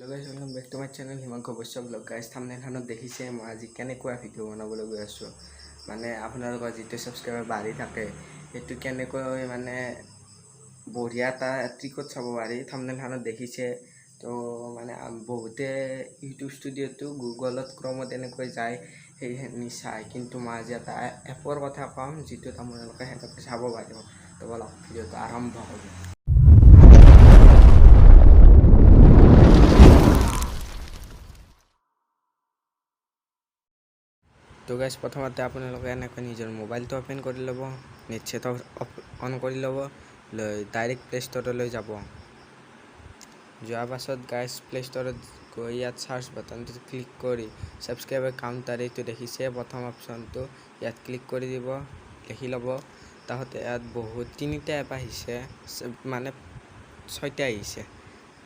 Hello guys, welcome back to my channel Himanku Baishya blog. Guys, থামনেলখনত দেখিছে মই আজি কেনেকুৱা ভিডিঅ' বনাবলৈ গৈ আছোঁ। মানে আপোনালোকৰ যিটো ছাবস্ক্ৰাইবাৰ বাঢ়ি থাকে, সেইটো কেনেকৈ মানে বঢ়িয়া এটা ট্ৰিকত চাব পাৰি। থামনেলখনত দেখিছে তো, মানে বহুতে ইউটিউব ষ্টুডিঅ'টো গুগলত, ক্ৰমত এনেকৈ যায়, সেইখিনি চায়। কিন্তু মই আজি এটা এপৰ কথা ক'ম, যিটোত আপোনালোকে সেনেকৈ চাব পাৰিব। তো বলক, ভিডিঅ'টো আৰম্ভ কৰোঁ। তো গাইজ, প্ৰথমতে আপোনালোকে এনেকৈ নিজৰ মোবাইলটো অ'পেন কৰি ল'ব, নেট ছেট অন কৰি ল'ব, লৈ ডাইৰেক্ট প্লে ষ্ট'ৰলৈ যাব। যোৱাৰ পাছত গাইজ, প্লে ষ্ট'ৰত গৈ ইয়াত চাৰ্চ বাটনটোত ক্লিক কৰি ছাবস্ক্ৰাইবাৰ কাউণ্টাৰ, এইটো দেখিছে প্ৰথম অপশ্যনটো, ইয়াত ক্লিক কৰি দিব। লিখি ল'ব। তাহতে ইয়াত বহুত তিনিটা এপ আহিছে, মানে ছয়টা আহিছে,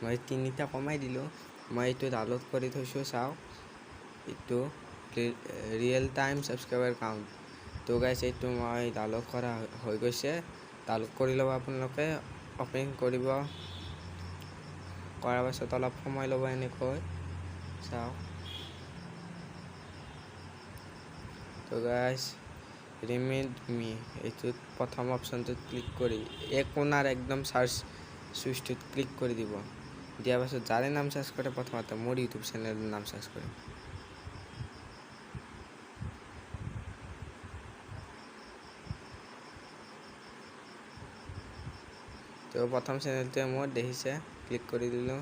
মই তিনিটা কমাই দিলোঁ। মই এইটো ডাউনলোড কৰি থৈছোঁ। চাওক, এইটো ৰিয়েল টাইম ছাবস্ক্ৰাইবাৰ কাউণ্ট। তো গাইজ, এইটো মই ডাউনলোড কৰা হৈ গৈছে। ডাউনলোড কৰি ল'ব আপোনালোকে, অ'পেন কৰিব। কৰাৰ পাছত অলপ সময় ল'ব এনেকৈ। চাওক তো গাইজ, ৰিমাইণ্ড মি, এইটোত প্ৰথম অপশ্যনটোত ক্লিক কৰি এই কোণাৰ একদম চাৰ্চ চুইচটোত ক্লিক কৰি দিব। দিয়াৰ পাছত যাৰে নাম চাৰ্চ কৰে, প্ৰথমতে মোৰ ইউটিউব চেনেলৰ নাম চাৰ্চ কৰিম। তো প্ৰথম চেনেলটোৱে মোৰ দেখিছে, ক্লিক কৰি দিলোঁ।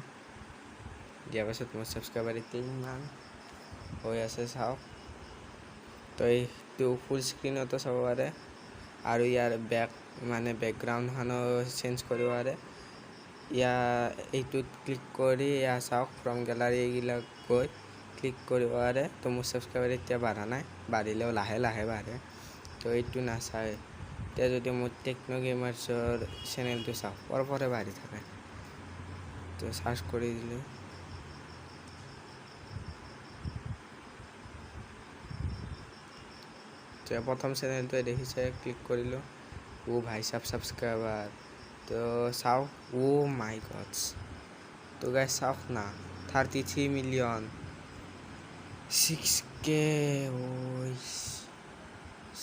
দিয়াৰ পাছত মোৰ ছাবস্ক্ৰাইবাৰ এতিয়া ইমান হৈ আছে, চাওক। তো এইটো ফুল স্ক্ৰীণতো চাব পাৰে আৰু ইয়াৰ বেক মানে বেকগ্ৰাউণ্ডখনো চেঞ্জ কৰিব পাৰে। ইয়াৰ এইটোত ক্লিক কৰি এয়া চাওক, ফ্ৰম গেলাৰী এইবিলাক গৈ ক্লিক কৰিব পাৰে। তো মোৰ ছাবস্ক্ৰাইবাৰ এতিয়া বাঢ়া নাই, বাঢ়িলেও লাহে লাহে বাঢ়ে। তো এইটো নাচায়। এতিয়া যদি মোৰ টেকন' গেমাৰ্ছৰ চেনেলটো চাওঁ, পৰ পৰে বাঢ়ি থাকে। তো চাৰ্চ কৰি দিলোঁ। তো প্ৰথম চেনেলটোৱে দেখিছে, ক্লিক কৰিলোঁ। ও ভাই চাব, ছাবস্ক্ৰাইবাৰ তো চাওক। ও মাই গডছ! তো গাইজ, চাওক না, 33 million, 6K,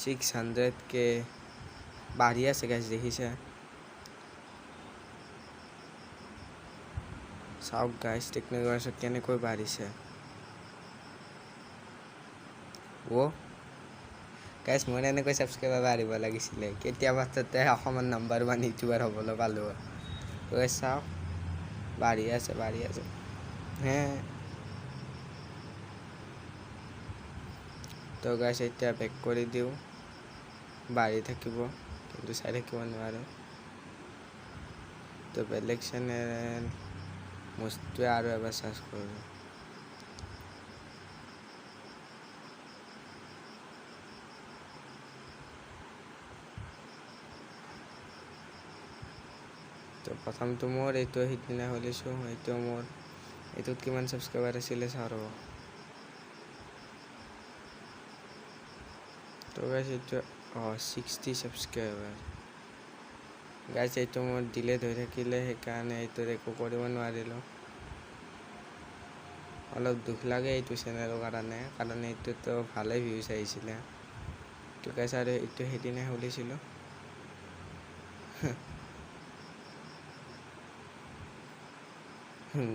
600K বাঢ়ি আছে গাইজ, দেখিছে। চাওক গাইজ, টেকনিকেল কেনেকৈ বাঢ়িছে। অ' গাইজ, মই এনেকৈ ছাবস্ক্ৰাইবাৰ বাঢ়িব লাগিছিলে, কেতিয়াবা তাতে অসমৰ নাম্বাৰ ওৱান ইউটিউবাৰ হ'বলৈ পালোঁ। গাইজ, চাওক, বাঢ়ি আছে, বাঢ়ি আছে হে। তো গাইজ, এতিয়া বেক কৰি দিওঁ। বাঢ়ি থাকিব, কিন্তু চাই থাকিব নোৱাৰোঁ। তো বেলেগ চেনেল বস্তুৱে আৰু এবাৰ চাৰ্চ কৰোঁ। তো প্ৰথমটো মোৰ এইটো সিদিনা খুলিছোঁ, এইটো মোৰ। এইটোত কিমান ছাবস্ক্ৰাইবাৰ আছিলে চাওঁ ৰ'ব। তো গাইজ, এইটো 60 ছাবস্ক্ৰাইবাৰ। গাইজ, এইটো মোৰ ডিলেট হৈ থাকিলে, সেইকাৰণে এইটোত একো কৰিব নোৱাৰিলোঁ। অলপ দুখ লাগে এইটো চেনেলৰ কাৰণে, কাৰণ এইটোতো ভালেই ভিউজ আহিছিলে। তো গাইজ, আৰু এইটো সেইদিনা খুলিছিলোঁ।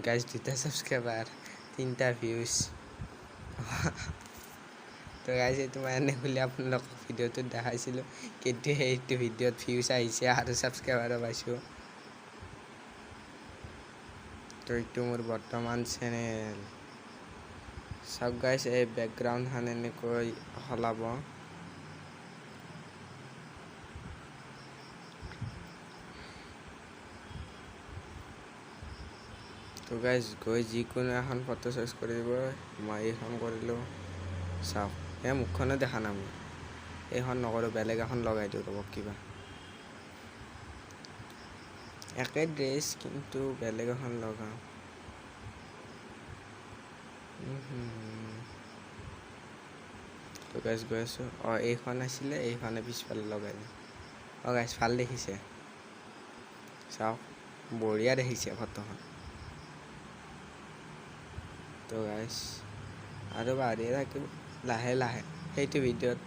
গাইজ, দুটা ছাবস্ক্ৰাইবাৰ, তিনিটা ভিউজ। তো গাইজ, এইটো মই এনে খুলি আপোনালোকক ভিডিঅ'টোত দেখাইছিলোঁ, কিন্তু সেইটো ভিডিঅ'ত ভিউজ আহিছে আৰু ছাবস্ক্ৰাইবাৰো পাইছোঁ। তো এইটো মোৰ বৰ্তমান চেনেল। চাওক গাইজ, এই বেকগ্ৰাউণ্ডখন এনেকৈ সলাব। তো গাইজ, গৈ যিকোনো এখন ফটো চইচ কৰি দিব। মই এইখন কৰিলোঁ। চাওক, এই মুখখনে দেখা নাই মোৰ। এইখন নকৰোঁ, বেলেগ এখন লগাই দিওঁ ৰ'ব। কিবা একে ড্ৰেছ, কিন্তু বেলেগ এখন লগাওঁ। তো গাইজ, গৈ আছোঁ। অঁ, এইখন আছিলে, এইখনে পিছফালে লগাই দিওঁ। অঁ গাইজ, ভাল দেখিছে। চাওক, বঢ়িয়া দেখিছে ফটোখন। তো গাইছ, আৰু বাঢ়িয়ে থাকিব লাহে লাহে। সেইটো ভিডিঅ'ত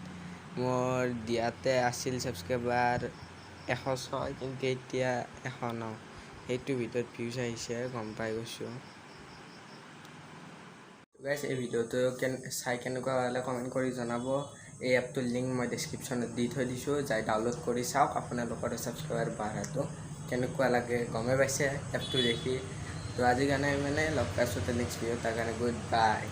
মোৰ দিয়াতে আছিল ছাবস্ক্ৰাইবাৰ 106, কিন্তু এতিয়া 109। সেইটো ভিডিঅ'ত ভিউজ আহিছে, গম পাই গৈছোঁ। গাইছ, এই ভিডিঅ'টো চাই কেনেকুৱা পালে কমেণ্ট কৰি জনাব। এই এপটোৰ লিংক মই ডেছক্ৰিপশ্যনত দি থৈ দিছোঁ, যাই ডাউনলোড কৰি চাওক। আপোনালোকৰ ছাবস্ক্ৰাইবাৰ বাঢ়াটো কেনেকুৱা লাগে গমেই পাইছে এপটো দেখি। তো আজিৰ কাৰণে মানে লগ পাইছোঁ নেক্সট ভিডিঅ', তাৰ কাৰণে গুড বাই।